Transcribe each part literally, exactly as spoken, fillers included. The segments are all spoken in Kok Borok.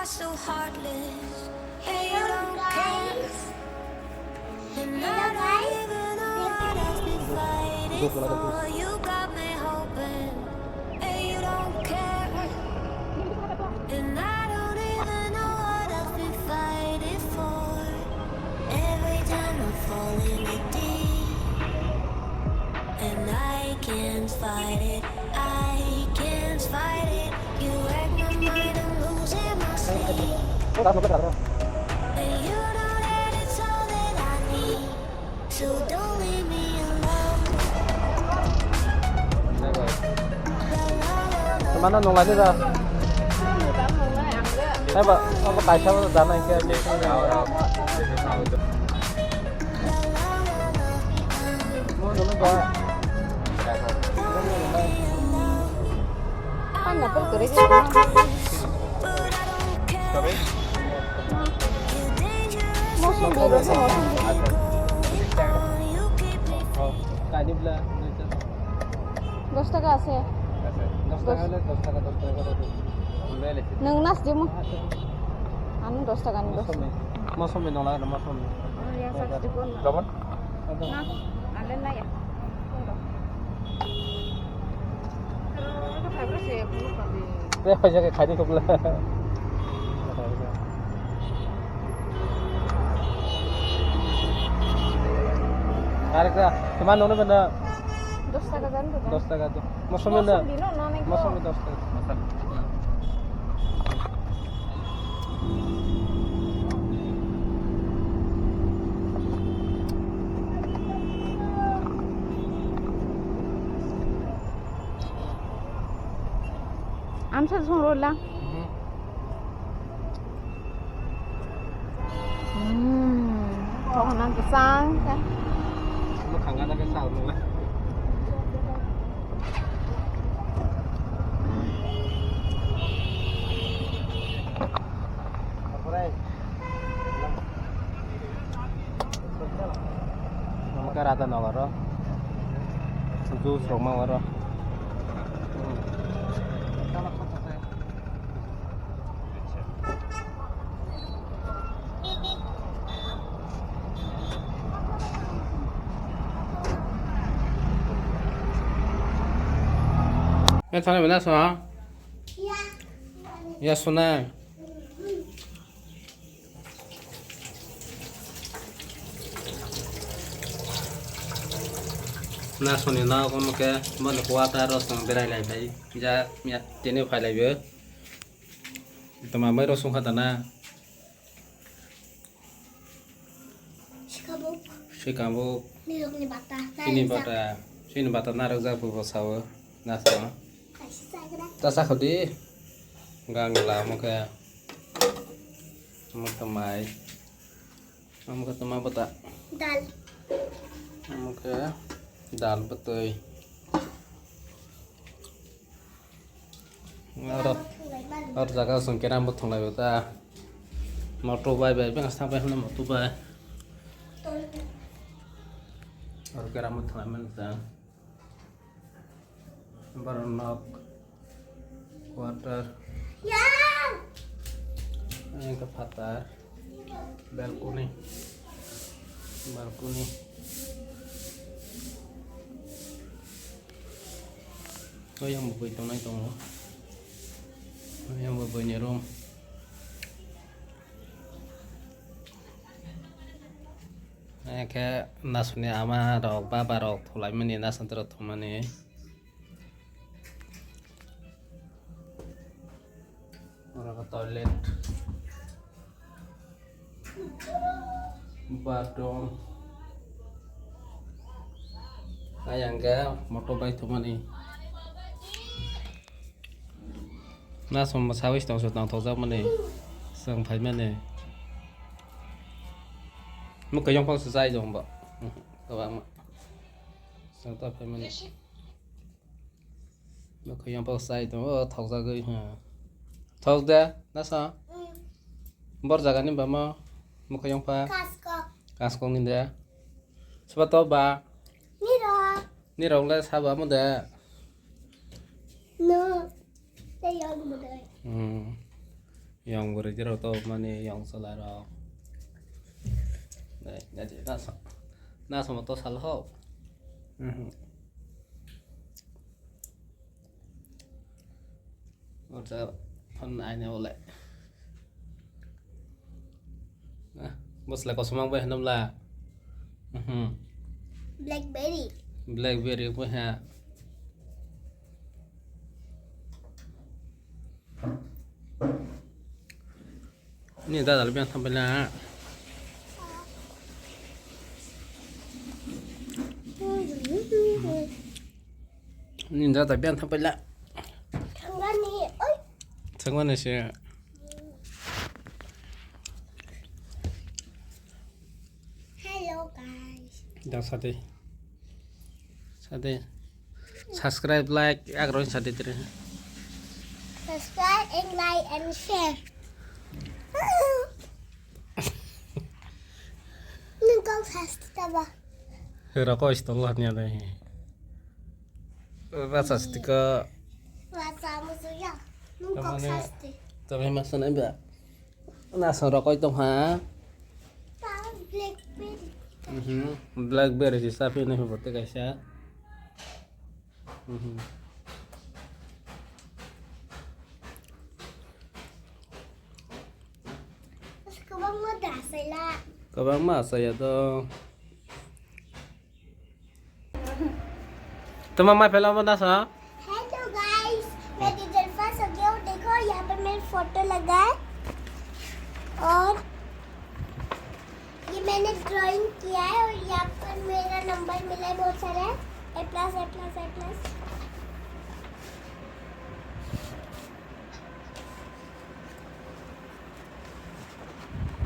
So heartless, and you don't care. And I don't even know what I've been fighting for. You got me hoping, and you don't care. And I don't even know what I've been fighting for. Every time I fall in the deep, and I can't fight it, I can't fight it. You wreck my mind, I'm losing my sleep. And you know that it's all that I need. So don't leave me alone. Mana nung lagi dah? Saya ba, apa kaisa ba jana ke? Pan na pal kare. Mosom di, mosom di. Kani bla? Dos taka ase. Dos taka le, dos taka, dos taka. Nwng nas di mo. Ano dos taka ni dos. Mosom ni nolai, mosom ni. Lobon? Na, ale na ya. Te paisa ke khani thokla. Arek da, teman nono benda. Dos taka jan to. Dos taka to. Mosom benda. Mosom di no, no, no. Mosom dos taka. Amsa song rola. Hmm, kok nang kesang kan? Lu kangana kesang lu. Namo khe rada nogo ro. Juice rok ma oro. Ya, sana bela so ha? Ya, sona. Nasoni nok omo khe boni quarter o chwng berai lai phai ja ya tini phai lai bo. Toma mai rosong kha tana. Sikabuk. Sikabuk. Nirokni bata. Sini bata. Sini bata narwk jak bo sao. Nasong. Kaisa chagra. Ta sakho di. Gang la omo khe. Omo khe mai. Omo khe toma bata. Dal. Omo khe dal bwtwi. Aro, aro jaga o chwng keram bo thwnglai bo ta. Moto bai bai beng sa bai hwnwi moto bai. Aro keram bo thwnglai mani ta. Borok nok, quarter. Yang ke phatar. Balcony. Balcony. O yang bo bui tongnai tongo. O yang bo buini room. Hingke nasoni ama rok, baba rok thulaimani, nasonti rok thumani. Oro khe toilet, bathroom, ayang khe motor bai thumani. Nasom sawi tong se tong thokjak mani, chwng phaimani. Mwkhwiyang phang se chai tong bo, kwbangma chwng ta phaimani. Mwkhwiyang phang chai tongo, o thokjagwi, ha. Thok de, nasa? Mm. Bor jagani bama mwkhwiyang pha? Kaskok. Kaskok ni de. Soba to ba? Nirok. Nirok le saba mo de? No. Tei yag mo de. Hmm. Yong bwrwi rok to mani yong chwla rok. Dai, dai, dai, naso-, nasomo to sal ho. Mhm. Orta phone aina wale. Ah, bosla kosom ang bai hanamla. Mhm. Blackberry. Blackberry bai ha. Ni dada le biang thampaila. Ni dada biang thampaila. Thangani, oi. Thangani se. Hello, guys. Da sade. Sade. Subscribe, like, agroni sade tere. Subscribe and like and share. Nung kok sasti taba. Hera ko isto Allah ni ada he. Rasa sasti ko. Rasa musuh ya. Nung kok sasti. Tamane, tamane masa na ba. Naso rokoi tong ha. Blackberry. Mhm. Blackberry si sapi ni bote kaisa. Mhm. Kwbangma da asai la. Kwbangma asai ya to. Tuma mai phela mo dasa? Hello guys, मैं डिजल्फा सो गया हूँ। देखो यहाँ पर मैंने फोटो लगा है और ये मैंने ड्राइंग किया है और यहाँ पर मेरा नंबर मिला है बहुत सारा, A plus, A plus, A plus.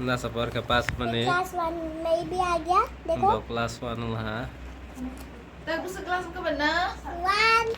Nasa porka pass mane. Class one में भी आ गया, देखो। Bo class one la ha. Tak bisa kelas ke mana? One.